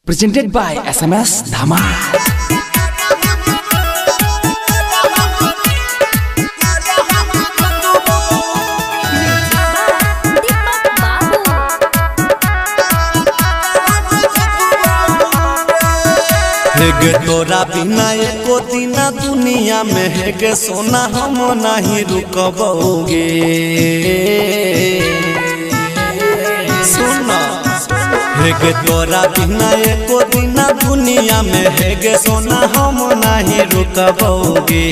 Presented by SMS Dhamal. Deepak Babu. हेगे तोरा बिना एको दिना दुनिया में हेगे सोना हम नहीं रुकबोगे। सुना हेगे तोरा बिना एको दिना दुनिया में हेगे सोना हम नहीं रुकबोगे।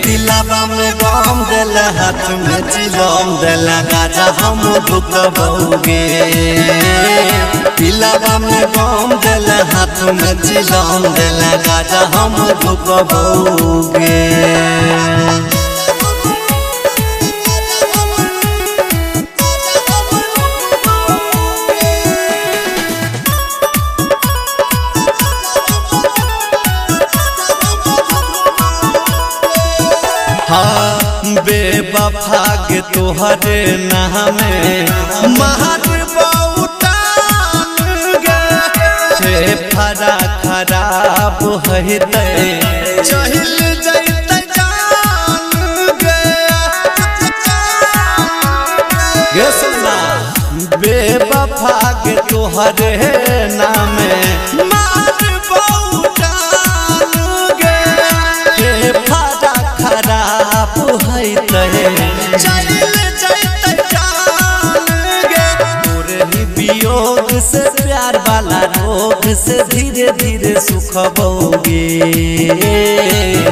दिलावा में गम देला हाथ में चिलम देला गाजा हम रुकबोगे। दिलावा में गम देला हाथ में चिलम देला गाजा हम रुकबोगे। हाँ बेवफा के तोहरे नामे महर बहुतान गे फरा खराब हइते चहिल जइते जान गे। गे सुना बेवफा के तोहरे नामे महर बहुतान गे फरा खराब हइते चल जइते जान गे। तोरे ही वियोग से प्यार वाला रोग से धीरे धीरे सुखबोगे।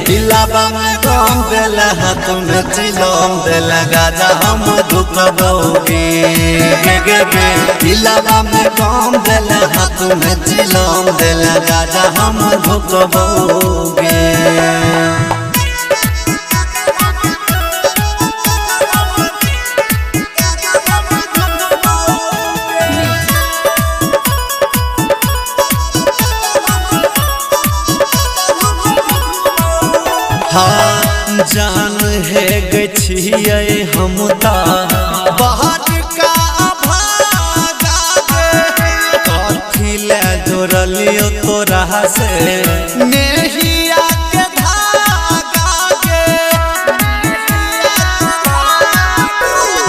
दिलावा में गम देला हाथ में चिलम देला गाजा हम दुखबोगे। गे गे गे दिलावा में गम देला हाथ में चिलम देला गाजा हम दुखबोगे। हाँ जान है गछिए हम ता बाहर का भागा गे कथी ले जोड़लियो तोरा से नेहिया के धागा गे।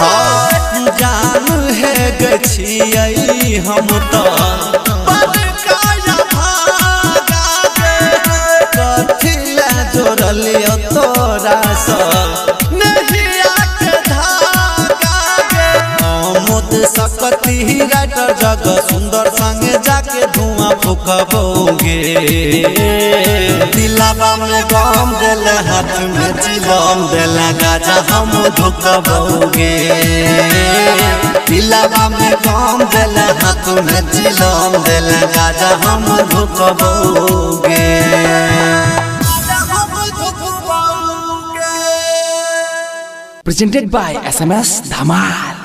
हाँ जान है गछिए हम ता बाहर का भागा गे कथी ले जोड़लियो तोरा से नहिया के धागा गे। आमोद सकती राइटर जग सुंदर संगे जाके धुआं फूकबोगे। दिलावा में गम देला हाथ में चिलम देला गाजा हम धुकबोगे। दिलावा में गम देला हाथ में चिलम देला गाजा हम धुकबोगे। Presented by SMS Dhamal.